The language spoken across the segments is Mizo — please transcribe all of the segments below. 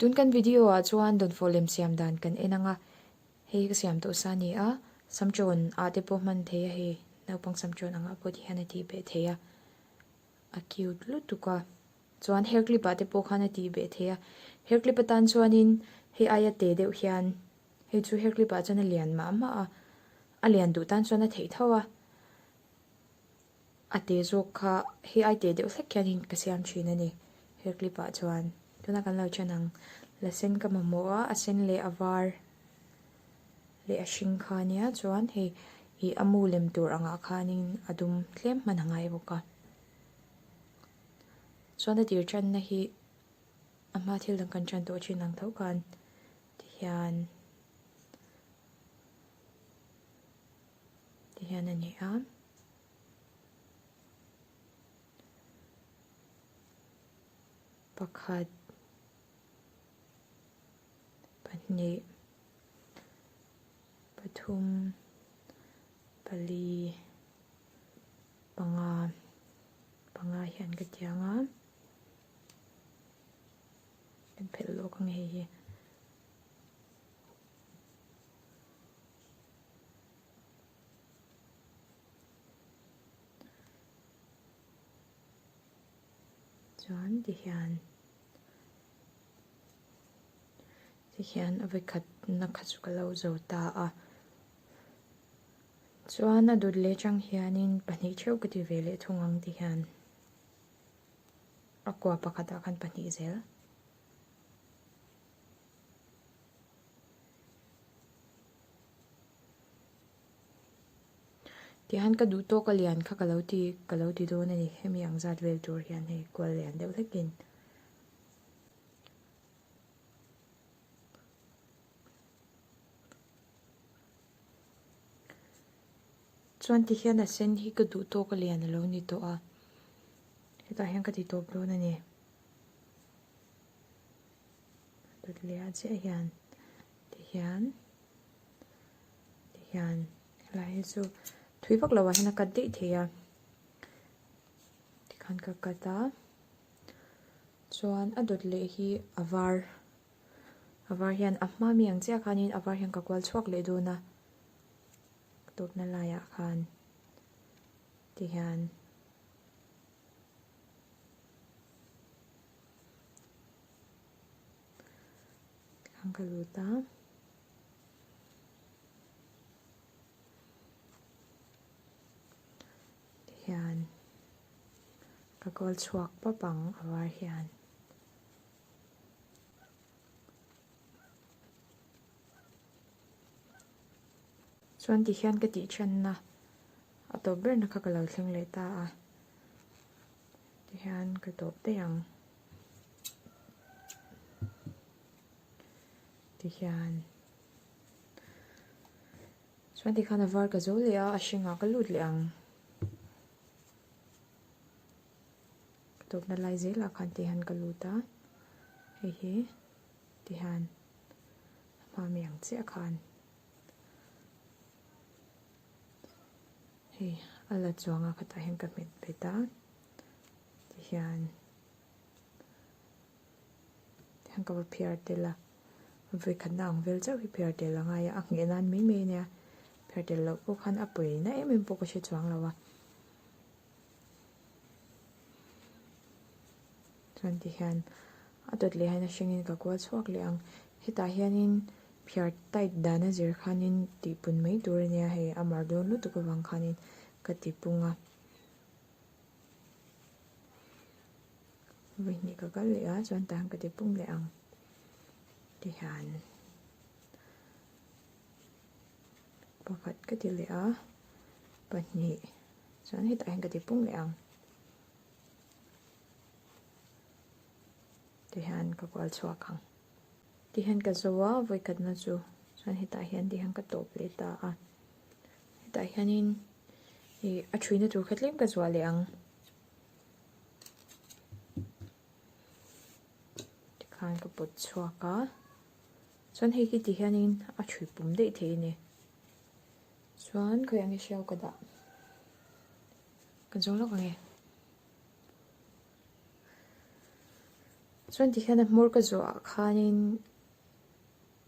Tun kan video ah chuan dawnfawh lem siam dan kan en ang a, hei hi ka siam tawh sa a ni a, samchawn ah te pawh hman thei a hei naupang samchawn angah pawh ti hian a tih beh thei a, a cute lutuk a, chuan hair clip ah te pawh khan a tih beh thei a, hair clip atan chuanin hei aia te deuh hian hei chu hair clip ah chuan a lian mah mah a, a lian duh tan chuan a theih tho a. A te zawk kha hei ai te deuh hlek hianin ka siam thin a ni hair clip ah chuan tunah kan lo then ang la sen ka mamawh a a sen leh a var leh a hring kha ania chuan hei ih a mu lem tur angah khanin a dum tlem hman a ngai bawk a chuan a tir thanna hi a hma thil dang kan tan tawh thin ang tho khan tihian. Ti hian a ni a. Pakhat pahnih pathum pali panga panga hian ka tiang a kan phelh lawk ang hei hi. Chuan tihian tihian a vawikhat na kha chu ka lo zo ta a chuan a dawt leh atang hianin pahnih theuh ka ti ve leh thung ang tihian a kua pakhatah khan pahnih zel. Tihian ka duh tawk a lian kha ka lo ti ka lo ti dawn a ni hemi ang zat vel tur hian hei kual lian deuh hlekin. Chuan tihian a sen hi ka duh tawk a lian a lo ni tawh a hetah hian ka ti tawp dawn a ni. Dawt leh ah chiah hian tihian tihian helai hi chu thui vak lo ah hian a cut daih thei a tikhan ka cut a chuan a dawt leh hi a var a var hian a hma mi ang chiah khanin a var hian ka kual chhuak leh dawn a tawpna laiah khan tihian. Ang ka lut a. Tihian ka kawl chhuak pap ang a var hian. Chuan tihian ka tih thenna a tawp berna kha ka lo thleng leh ta a. Tihian ka tawp daih ang. Tihian chuan tikhan a var ka zo leh a, a hringah ka lut leh ang. Ka tawpna lai zelah khan tihian ka lut a, hei hi tihian a hma mi ang chiah khan. Hei a la chuang a khatah hian ka hmet bet a tihian tihian ka va phiar tel a vawikhatna ang vel chauh hi phiar tel a ngai a a ngheh nan mai mai a nia phiar tel loh pawh khan a pawi na em em pawh ka hre chuang lo a. Chuan tihian a dawt leh hian a hringin ka kual chhuak leh ang. Hetah hianin phiar tight dan a zir khanin tihpun mai tur a nia hei a mar dawn lutuk avang khanin ka ti pung a. Vawihnih ka kal leh a chuan tah hian ka ti pung leh ang tihian pakhat ka ti leh a pahnih chuan hetah hian ka ti pung leh ang. Tihian ka kual chhuak ang. Tihian ka zo a, vawikhatna chu chuan hetah hian tihian ka tawp leh ta a. Hetah hianin ih a thuina tur kha tlem ka zuah leh ang. Tikhan ka pawt chhuak a, chuan hei hi tihianin a thui pum daih thei a ni. Chuan khawiah nge hriau ka dah? Kan zawng lawk ang e. Chuan tihian a hmawr ka zawhah khanin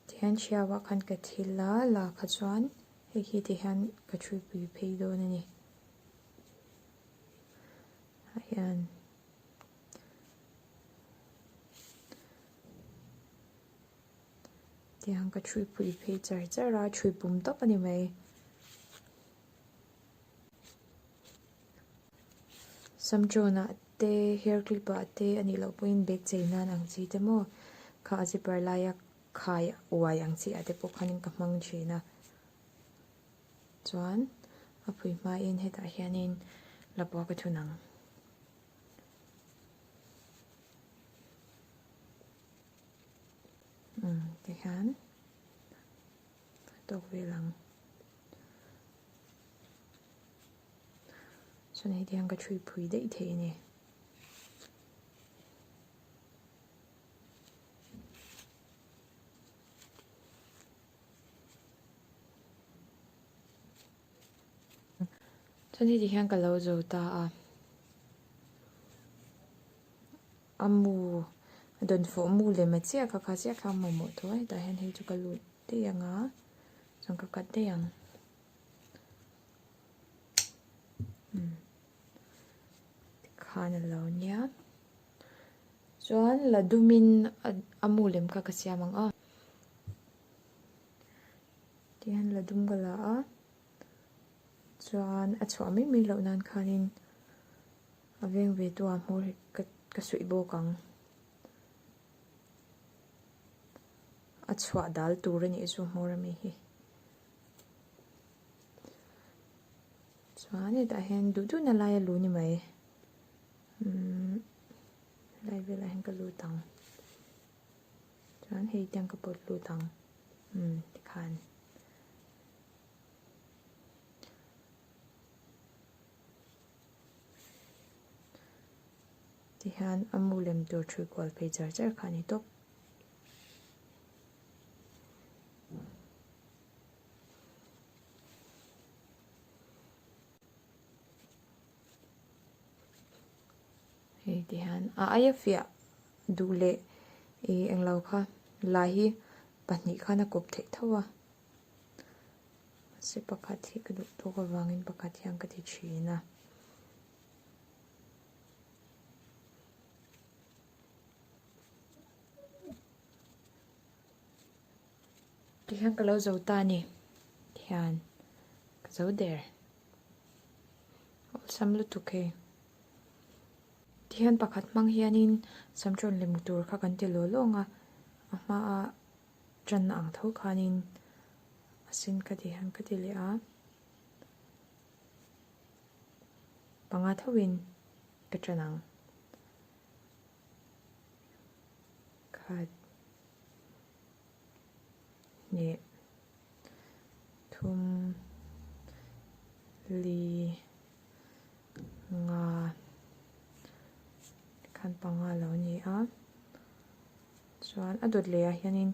tihian hriauah khan ka thil a la kha chuan hei hi tihian ka thuipui phei dawn a ni. Ah hian tiang ka thuipui phei char char a thui pum tawp a ni mai. Samṭawn ah te hair clip ah te a nih loh pawhin bag chei nan ang chi te maw kha a zipper laia khai uai ang chi ah te pawh khanin ka hmang thin a chuan a phui hmain hetah hianin lapua ka thun ang. Umm tihian a tawk vel ang. Chuan hei te hian ka thui phui daih thei a ni. Chuan hei ti hian ka lo zo ta a. A mu a dawnfawh mu lem a chiah kha kha chiah kha a mamawh tawh a hetah hian hei chu ka lut daih ang a chuan ka cut daih ang. Tikhan a lo nia chuan la dumin a mu lem kha ka siam ang a tihian la dum ka la a chuan a chhuah mai mai loh nan khanin a veng ve tu ah hmawr hi ka suih bawk ang a chhuah dal tur a nih chu hmawr ami hi. Chuan hetah hian duh duhna laia lu ni mai umm helai velah hian ka lut ang chuan hei tiang ka pawt lut ang umm tikhan tihian a mu lem tur ṭhui kual phei char char kha a ni tawp. Hei ti hian a aia fiah duh leh ih englo kha lai hi pahnih khan a kawp theih tho a mahse pakhat hi ka duh tawk avangin pakhat hian ka ti thin a. Tihian ka lo zo ta a ni tihian ka zo der awlsam lutuk hei tihian pakhat hmang hianin samṭawn lem tur kha kan ti law lawng a a hmaa ṭan ang tho khanin a sen ka ti hian ka ti leh a panga thoin ka ṭan ang khat. Hnih thum li nga khan panga lo ni a chuan a dawt leh ah hianin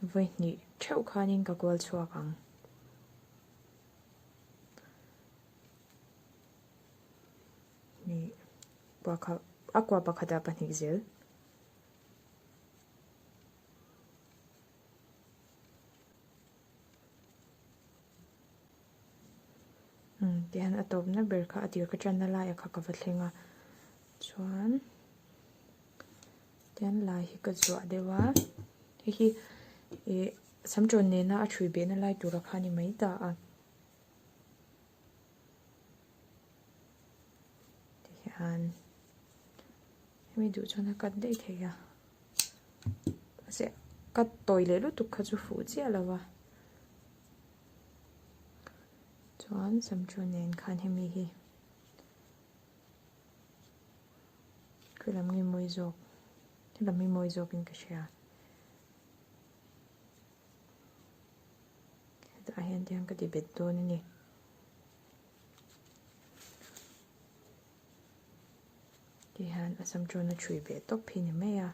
vawi hnih theuh khanin ka kual chhuak ang. Hnih a kua pakhatah pahnih zel. Umm tihian a tawpna ber kha a tir ka tanna laiah kha ka va thleng a chuan tihian lai hi ka zuah deuh a hei hi ih samṭawn nena a ṭhui behna lai tura kha a ni mai ta a tihian. Hemi duh chuan a cut daih thei a mahse cut tawi leh lutuk kha chu fuh chiah lo a chuan samṭhu nen khan hemi hi khi lam nge mawi zawk he lam hi mawi zawk in ka hria hetah hian tiang ka ti bet dawn a ni. Tihian a sam chuan a chhui ve tawp hi ni mai a.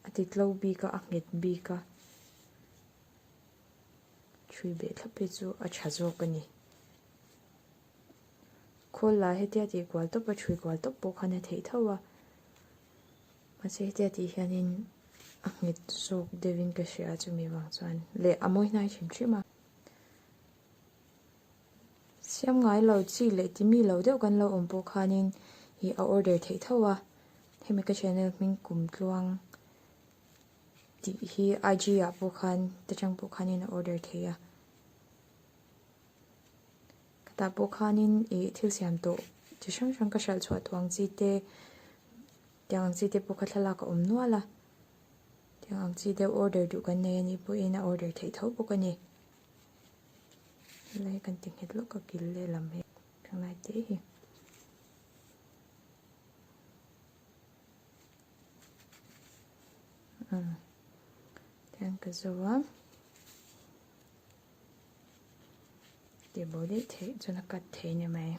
A ti tlo bik a, a nghet bik a. Chhui beh thlap hi chu a tha zawk a ni. Khawl la hetia tih kual tawp a thui kual tawp pawh khan a theih tho a. Mahse hetia tih hianin a nghet zawk deuhin ka hria chumi vang chuan leh a mawi hnai hrim hrim a. Siam ngai lo chi leh ti mi lo deuh kan lo awm pawh khanin ih a order theih tho a. Hemi ka channel hming kum tluang tih hi IG ah pawh khan te chang pawh khanin a order thei a. Ka tah pawh khanin ih thil siam tawh chi hrang hrang ka hralh chhuah tawh ang chi te tiang ang chi te pawh kha thlalak a awm nual a. Tiang ang chi deuh order duh kan nei anih pawhin a order theih tho bawk a ni. Helai kan ti nghet lawk a kil lehlam hi thanglai te hi. Umm tiang ka zo a tih bo daih theih chuan a cut thei ni mai.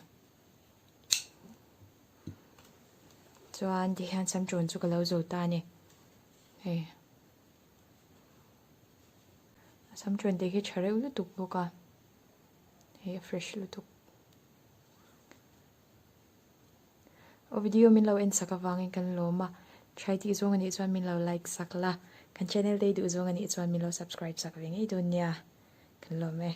Chuan tihian samṭawn chu ka lo zo ta a ni hei. A sam chuan te khi tha reuh lutuk bawk a hei a fresh lutuk aw video min lo en sak avangin kan lawm a try tih zawng anih chuan min lo like sak la kan channel te duh zawng anih chuan min lo subscribe sak ve ngei dawn nia kan lawm e.